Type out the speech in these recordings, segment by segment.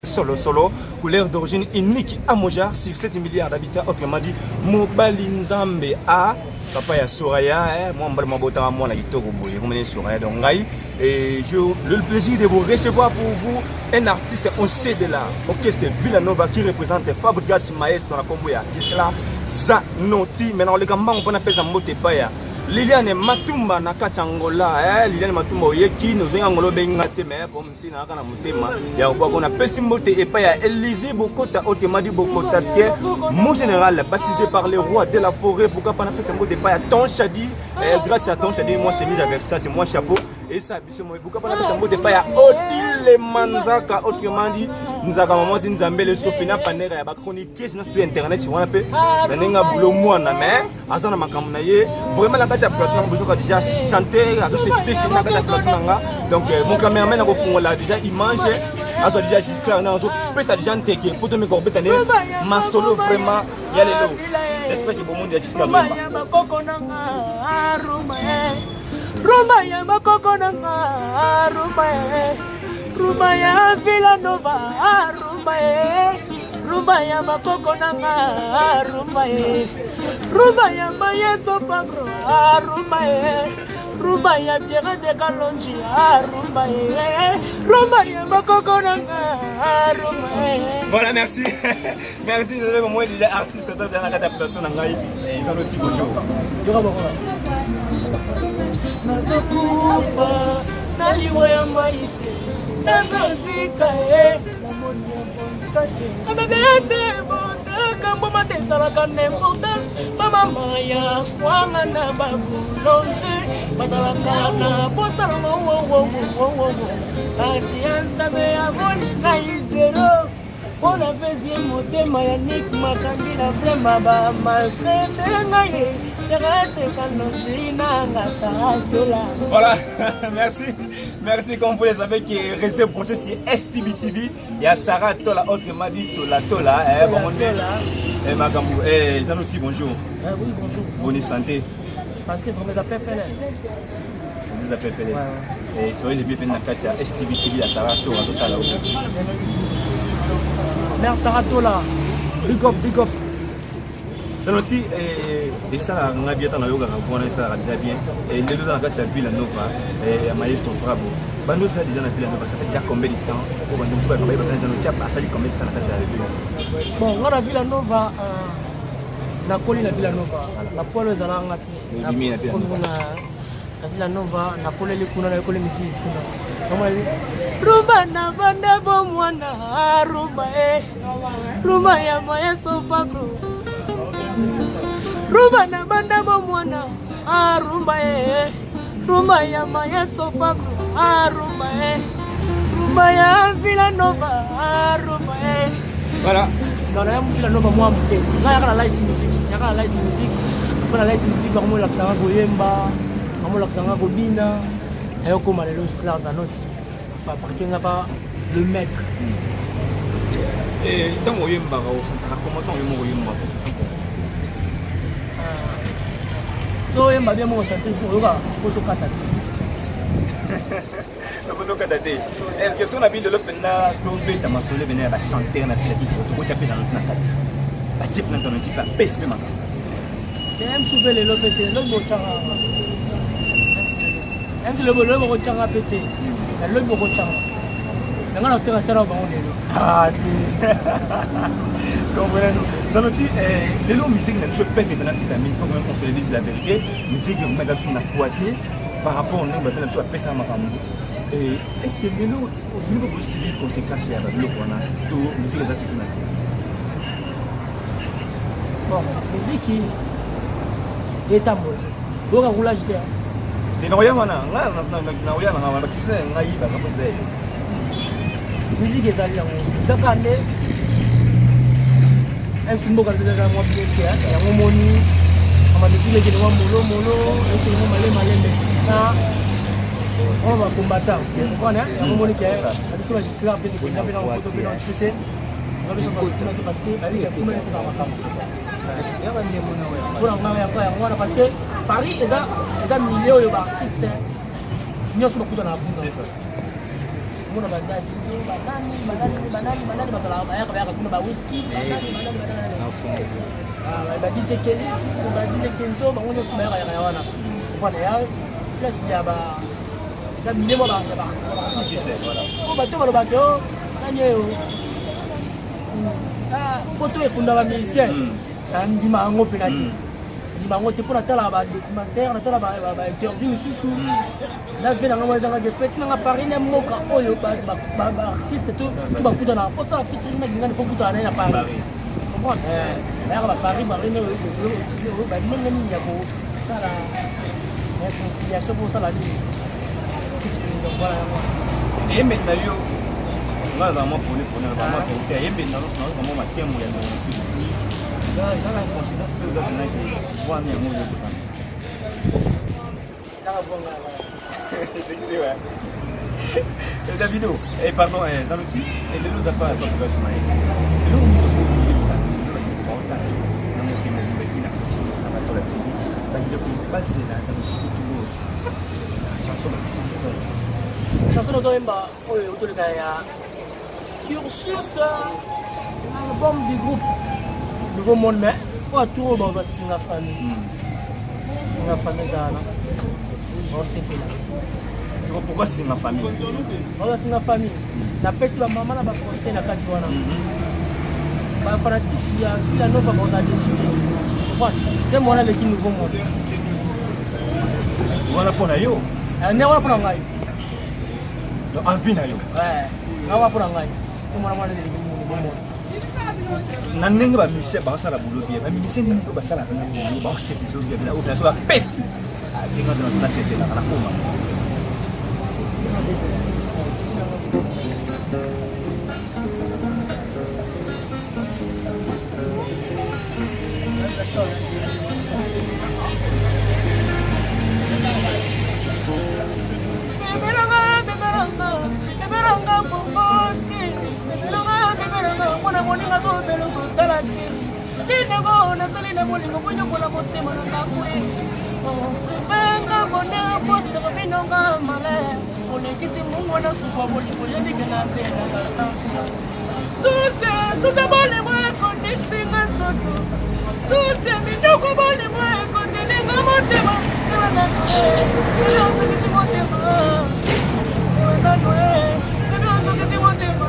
Solo solo, couleur d'origine unique à Mojar sur 7 milliards d'habitants, autrement dit mobali Nzambe a papa ya Soraya, eh, moi mbala mabota mwana kitoko boye, komene Soraya donc ngai et j'ai le plaisir de vous recevoir pour vous un artiste on sait de la orchestre Villanova qui représente Fabregas Maestro na kombo ya Gisela Zanotti. Maintenant les gambango pona pesa mbote paya Liliane Matumba na kati Angola, eh, Liliane Matumba oyeki nozongi Angola obengi nga te mais comme ntina kaka na motema ya kobwaka napesi mbote epai ya Élysée Bokota otemadi Bokotaske mon général baptisé par le roi de la forêt. Pourquoi pas napesa mbote epai ya Ton Chadi, eh, grâce à Ton Chadi moi chemise avec ça c'est moi chapeau et ça biso moi. Pourquoi pas napesa mbote epai ya Odile Manzaka, autrement dit Nzaka maman ti Nzambe le Sofina Panera ya ba chroniqueuse na sur internet wana pe na ndenge bulo mwana mais aza na makambo na ye vraiment na kati ya plateau nanga bozoka déjà chanter azo se déchaîner na kati ya plateau nanga. Donc mon cameraman akofungola déjà image azwa déjà Gisclar na azopesa déjà nteke po tomeka kobeta nde masolo vraiment ya lelo. J'espère que bomondi ya Gisclar. Rumba ya bakoko nanga, rumba rumba ya bakoko nanga, rumba rumba ya Villanova, rumba rumba ya bakoko nanga, rumba rumba ya Mayeto Pagro, rumba rumba ya Pierre de Kalonji, rumba rumba ya bakoko nanga, rumba. Voilà, merci. Merci, je vais moi déjà artiste dans la kata plateau na ngai. Zanotti, bonjour. Nazokufa na liwa ya mai te, nazozika e namoni ya abebete botaka mboma te ezalaka na importance. Bamama ya kwanga na babulonze bazalaka na posalongo wowowowowo, kasi ya Nzambe amoni ngai zero mpo napesi ye motema ya Nik Makambi na vraimen bamaltraite ngai Voilà, merci. Merci, comme vous le savez, qui est resté branché sur STB TV. Il y a Sarah Tola, autrement dit Tola Tola. Eh, bon, on est Eh, Magamou. Eh, Zanotti, bonjour. Eh, oui, bonjour. Bonne santé. Santé, vous appelez Pélé. Vous appelez Pélé. Eh, soyez les bienvenus dans la STB TV, il y a Sarah Tola, Tola. Merci Sarah Tola. Big up, big up. Zanotti, esalaka nga bien ntango nayokaka wana, esalaka déjà bien. Lelo oza na kati ya Villa Nova ya Maestro Frabo. Bando osala déjà na Villa Nova, ça fait déjà combien de temps? Po bando mosusu bayeba Zanotti asali combien de temps na kati ya Villa? Bon, nga na Villa Nova, nakoli na Villa Nova, bapolo ezalaka nga te na Villa Nova, nakoleli kuna, nayekoli musique kuna. Rumba na banda bomwana, rumba e rumba ya Maestro Pagro, rumba na banda bomwana, rumba e rumba ya Maestro Pagro, rumba e rumba ya Villa Nova, rumba e. Voilà. Donc naya Villa Nova mwa moke, nga yaka na light music, yaka na light music. Mpo na light music bakomolakisanga koyemba, bakomolakisanga kobina, nayokoma lelo Gislar Zanotti fabriqué nga pa le maître. Ntango oyembaka, osantaka comment ntango yo moko oyembaka? So oyemba bien moko, sentir oyoka posokata te. Nakozokata te. Est ce que so na bino lelo mpenza tobeta masolo ebene ya bachanteur na fila biso, tokotia mpe Zanotti na kati, batie mpe na Zanotti mpe apesi mpe makambo? Te, msu mpe lelo mpe te, lobi botyanga msu, lobi lobi bokotyanga mpe te, na lobi bokotyanga nanga nasenga tyana bango lelo. Comprenez. Zanotti, lelo musique na biso pete na vitamine, faut quand même qu'on se le dise la vérité, musique vraiment eza na poids te par rapport ndenge bato na biso bapesaka makambo. Est ce que lelo bino bosubir conséquence ya babiloko wana to musique eza toujours na tina? Bon, miziki etambola, boyoka roulage te. Te, nakoya wana, nakoya nanga wana, bakisi na ngai bakambo eza yo. Miziki ezali yango, eza kaka nde mfi mboka eza mwa bien te. Yango moni ama miziki ekende mwa molomolo, ekende mwa maleme malembe na wana bacombattant wana. Yango moni ke biso bagisclar mpe tokenda mpe na mopoto mpe na te, parce que kuna ekozala makambo mpona ngai yango yango wana, parce que Paris eza milieu oyo baartiste nyonso bakutana na kuna. Omona ba Davido, ba nani, ba nani, ba nani, ba nani bazalaka bayaka bayaka kuna ba whisky, ba nani, ba nani, ba nani. Ah, ba DJ Kelly, ba DJ Kenzo, bango nyonso bayaka yaka ya wana. Comprendre ya place ya ba eza milieu mwa ba ya ba Artiste, voilà. Po bato balobaka yo nani oyo ah, poto ekunda ba musicien. Nandima yango mpena te. Ndima yango te mpo natalaka ba documentaire, natala ba interview misusu. Na vie na nga moko ezanga ke petit na nga Paris na mboka oyo ba artiste to bakutana osala featuring na Dingani po okutana na ye na Paris. Comprendre? Bayaka ba Paris, Paris nde ba ndenge nini ya kosala réconciliation po osala nini featuring donc voilà yango. Eyembeli na yo nga nazala mwa pole pole na mwa verité ayembeli na nyonso nayoka mwa matembo ya nourriture eza na inconsidence mpe oza mpena ke wana yango oyo kozala. Davido, eh, pardon, eh, Zanuti, eh, lelo oza pa Fabrice Maestro. Lelo oyebisa na mokili mobimba epi na kosino Sangatola TV, bandeko bazela Zanuti kutu na chanson bapesi biso. Chanson ozoyemba oyo otoleka ya Cursus, album du groupe Nouveau Monde, mais oyo atour oyo basinga famille. Singa famille ezala na osepela. Siko pourquoi singa famille? Oyo singa famille. Napesi bamama na baconseil na kati wana. Bafanatike ya Villa Nova bakozala déçu. Nzembo wana eleki Nouveau Monde. Wana mpo na yo? Nde wana mpo na ngai. Donc envie na yo? Nga wana mpo na ngai. Nzembo wana mwana eleki Nouveau Monde. Na ndenge ba musicien basala boulot bien, ba musicien nini oyo basalaka na boulot baosepelisa bien, oyo naso bapesi ndenge azala nasepelaka na koma. Mona moninga kobela kotala te ndinako nazali na bolingo konyokola motema na ngai benga bonheur poste babinonga malin olekisi mbongo na suka bolingo yebike na belaka tension suse suse bolingo ekondisinga nzoto suse mindoko bolingo ekondelinga motema ozokisi motema ozokisi motema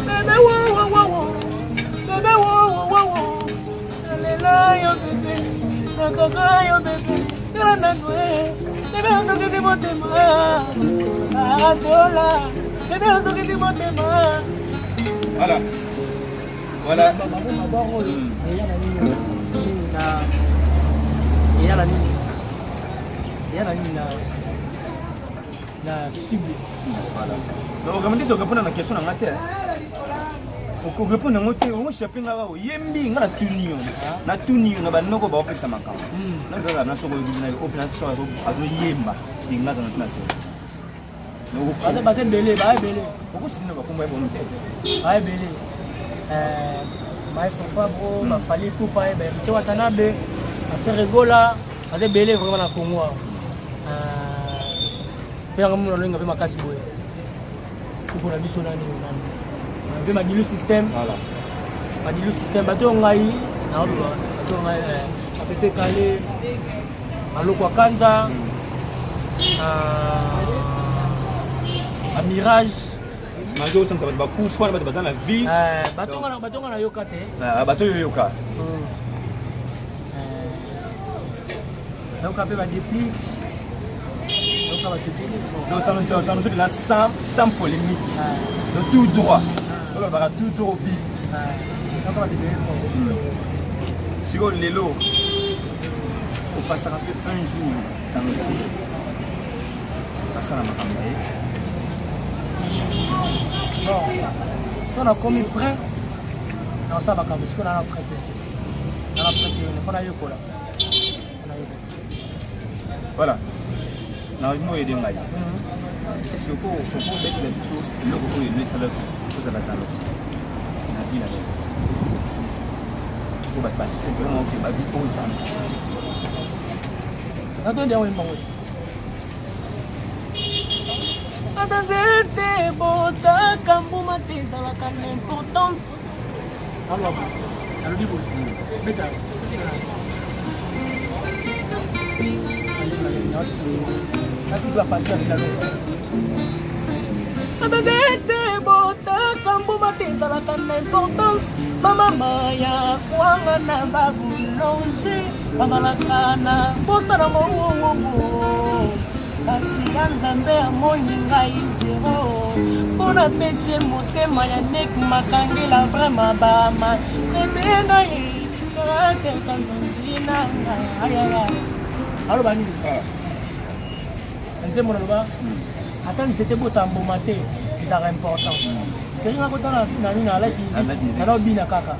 bebe wowowowo bebe wowowowo nalela yo bebe nakaka yo bebe tala nanu bebe ozokisi motema atola bebe ozokisi motema. Voilà. Voilà. Mabor oyo eya na nini na eya na nini eya na nini na cible. Voilà. Donc okamandi okorépondre na question na nga te. Okorépondre yango te, ochape nga oyembi nga na tuni yo. Na tuni yo na banoko baopesa makambo. Na kaka na soko oyebi na yo, na soko azoyemba ndinga za na tuna se. Baza ebele, baa ebele. Okosina bakombo ya bono te. Baa ebele. Maestro Fabro, Bafali Ipupa, Héritier Watanabe, Affaire Egola, baza ebele vraiment na Congo awa. Mpe yango mona lolinga mpe makasi boye. Kupo na biso nani nani. Mpe Madilu système. Voilà. Madilu système bato ngai na oloba bato ngai Apepe Kale, Maloko Akanza, ba Mirage. Malgré osangisa bato bakufa na bato baza na vie. Bato nga nayoka te. Bato oyo oyoka. Nayoka mpe ba déplique. Nayoka bato ebele. Donc ça nous fait là sans polémique. Donc tout droit. Donc on va tout droit au but. Nayoka bato ebele. Sikoyo lelo opasaka mpe un jour Sanosi asala makambo na ye. Bon, so nakomi prêt nasala makambo, sikoyo nana prêt te, nana prêt te, mpo nayekola. Voilà. Na olingi oyede ngai. Est-ce que okobetela biso eloko oyo elo esalaki ozala Sanosi na vie na yo? Po bato basepela moko te babi oyo Sanosi. Natondi yango yembango. Ata nzete ebotaka mbuma te ezalaka na importance. Alobi boye beta. Ata nzete ebotaka mbuma te ezalaka na importance. Bamama ya kwanga na baboulanger bazalaka na posa na mongongongo. Kasi ya Nzambe amoni ngai zero mpo napesi ye motema ya nek makangela vraimen bama ebe ngai karateka nzonzi na ngai. Aloba nini nzembo naloba ata nzete bota mboma te ezalaka important. Seri nakotala nani na alati nanaobina kaka.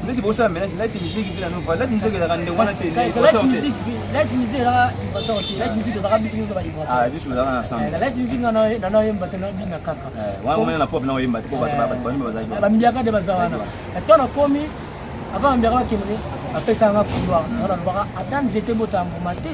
Neti bosala mélange light musique mpe na nova light musique ezalaka ndenge wana te. Light musique, light musique ezalaka vibrateur te. Light musique ezalaka biso nyonso ba vibrateur. Ah, biso ezalaka na ensemble. Light musique nga na oyemba te, na bina kaka. Wana omona na pop na oyemba te, po bato bato bazalaki bambiaka nde baza wana. To nakomi avant bambiaka bakende, bapesaka nga couloir. Nga nalobaka ata nzete bota mbuma te.